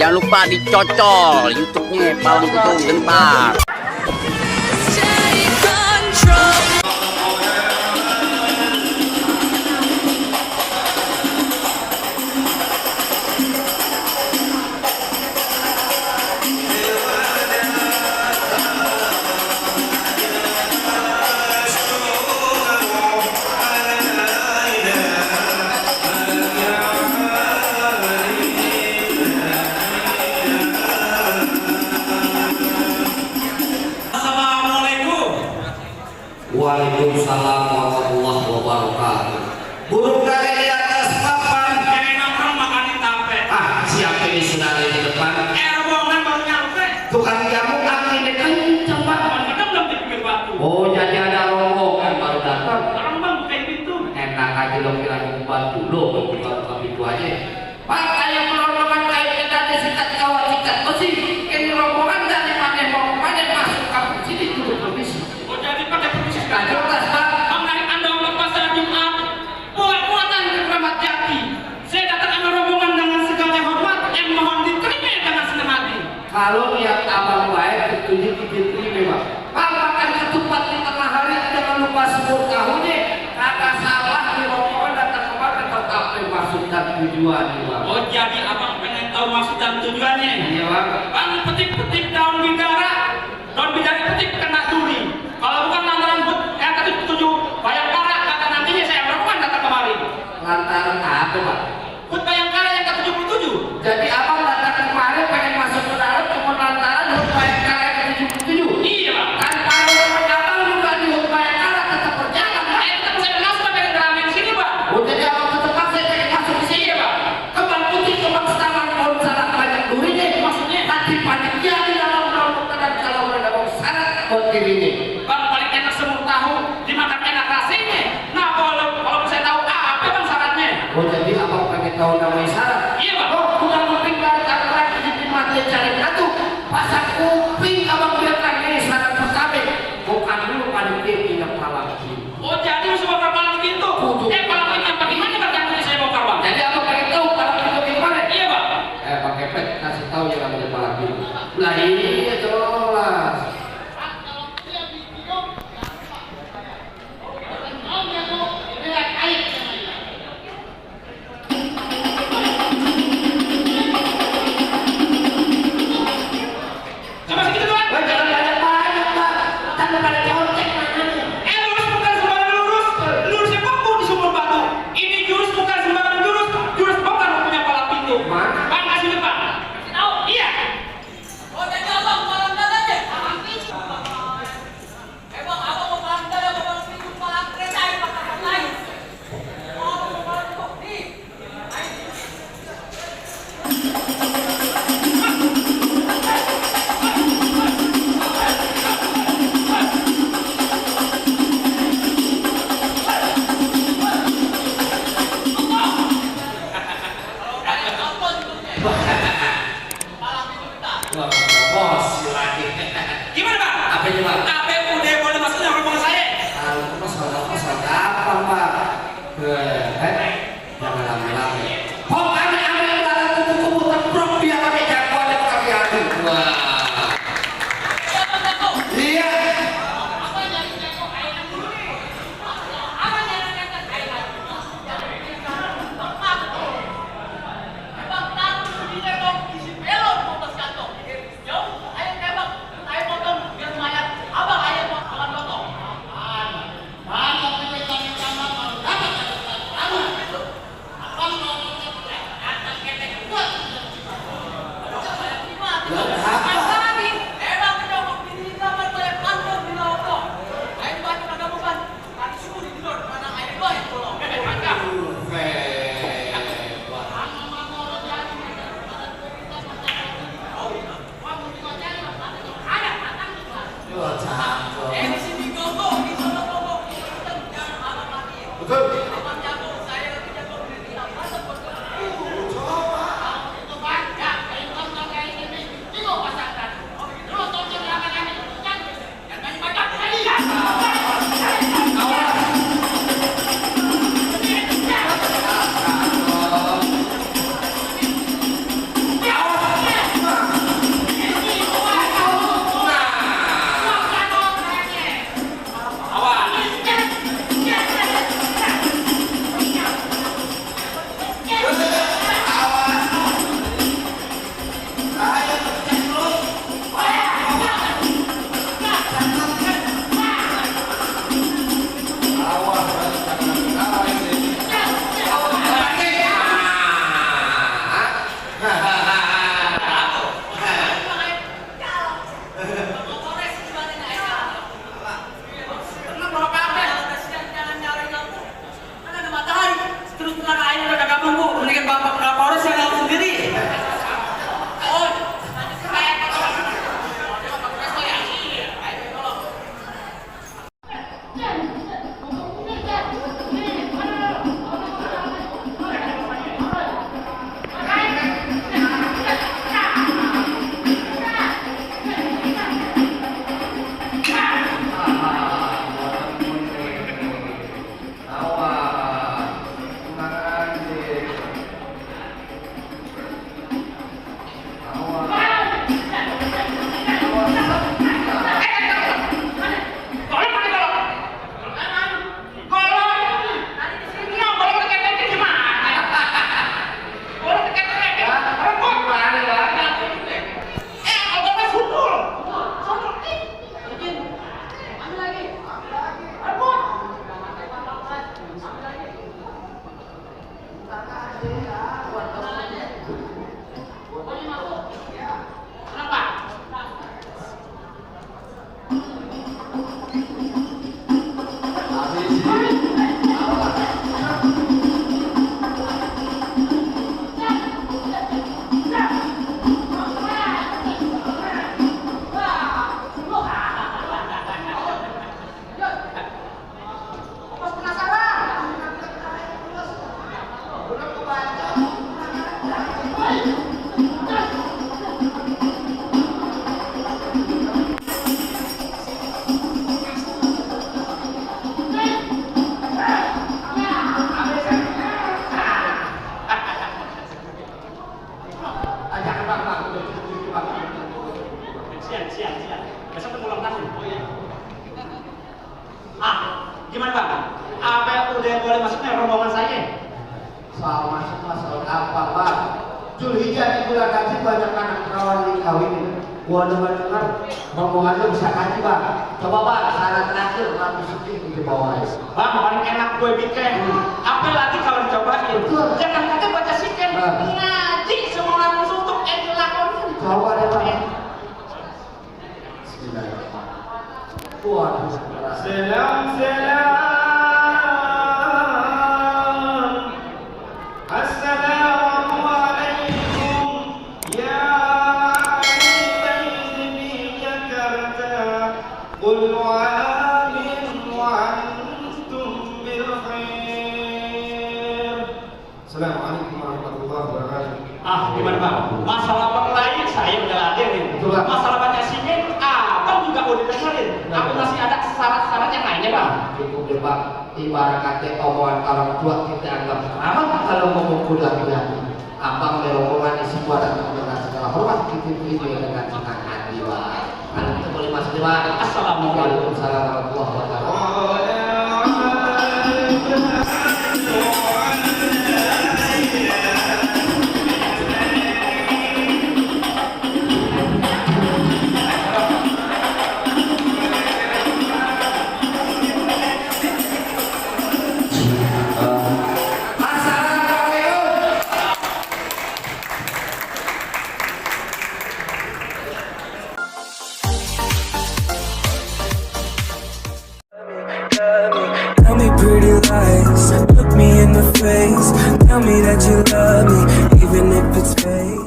Jangan lupa dicocol YouTube-nya Palang Kutung Gentar. Waalaikumsalam warahmatullahi wabarakatuh. Burung dari di atas papan, kayak nongkrong makan di tape. Siapa ini sudah ada di depan? Rombongan baru nyampe. Tukang jamu anginnya kenceng pak. Kadang belum dipikir batu. Oh jadi ada rombongan baru datang. Orang bang bukain pintu. Enak aja dong kira membantu lo, buka pintu aja. Pak, ayo rombongan kayak kita ada sikat kawat sikat besi. Ini rombongan dari mana mau kemana masuk kampung sini dulu permisi. Oh jadi pakai permisi Nah, jelas pak. Bang dari Anda lepas hari Jumat. Buat-buatan ke Keramat Jati. Saya datang sama rombongan dengan segala hormat yang mohon diterima dengan senang hati. Kalau niat abang baik, tentunya diterima pak. Pak, makan ketupat di tengah hari jangan lupa sebut tahunya. Kagak salah di rombongan datang kemarin tetap maksud dan tujuannya pak. Oh jadi abang pengen tahu maksud dan tujuannya. Iya bang. Bang petik-petik daun bidara. Daun bidara petik kena duri. Kalau bukan lantaran yang ketujuh Bayangkara kata nantinya saya rombongan datang kemari. Lantaran apa pak? Hut Bayangkara yang ke-77. Jadi abang datang kemarin pengen masuk ke dalam cuma lantaran hut Bayangkara yang ke-77. Iya bang. Kan kalau abang juga di hut Bayangkara tetap berjalan pak. Tetap saya masuk pengen ngeramein sini bang. Oh jadi abang tetap saya pengen masuk ke sini Iya bang. kembang putih kembang setangan pohon salak banyak durinya. Maksudnya Nanti panitia di dalam dan kalau ada mau syarat buat dirinya. bang paling enak semur tahu dimakan enak rasanya. Nah kalau saya tahu apa bang syaratnya? Oh jadi abang pengen tahu namanya syarat? Iya bang. Oh bukan kuping dari kalian di mati cari satu pasang kuping abang biarkan ini syarat pertama. Bukan dulu panitia pindah palang. Oh jadi semua palang pintu. Palang pintu yang bagaimana bang yang saya bongkar bang? Jadi abang pengen tahu palang pintu gimana? Iya bang. Pakai pet kasih tahu yang namanya palang pintu. Lah iya jelas. Bapak Kapolres yang tahu sendiri. Oh, siang. Besok kan ulang tahun. Oh iya. Gimana Bang? Apa udah boleh masuknya rombongan saya? Soal masuk masalah apa, Pak? Julhijjah di bulan haji banyak anak perawan dikawin. Gua dengar rombongan lu bisa haji, Bang. Coba, Bang, syarat terakhir Nabi Suci di bawah. Bang, paling enak gue bikin. Apalagi kalau dicobain. Jangan kata baca siken, ngaji semua orang suntuk dilakonin. Coba deh, Bang. Waduh, Salam. Assalamualaikum ya ahli bait di Jakarta. Qul amin wa antum bil khair. Assalamualaikum warahmatullahi wabarakatuh. Gimana Bang? Masalah perlain saya udah ladenin. Masalah baca siken, Abang juga udah dengerin. Aku masih ada syarat-syarat yang lainnya Bang. cukup deh, Bang. Ibarat kata omongan orang tua kita anggap aman kalau ngomong kuda Abang rombongan isi gua datang dengan segala hormat itu dengan senang hati, Bang. Kalau kita boleh masuk, Bang. Assalamualaikum warahmatullahi wabarakatuh. Tell me pretty lies, look me in the face. Tell me that you love me,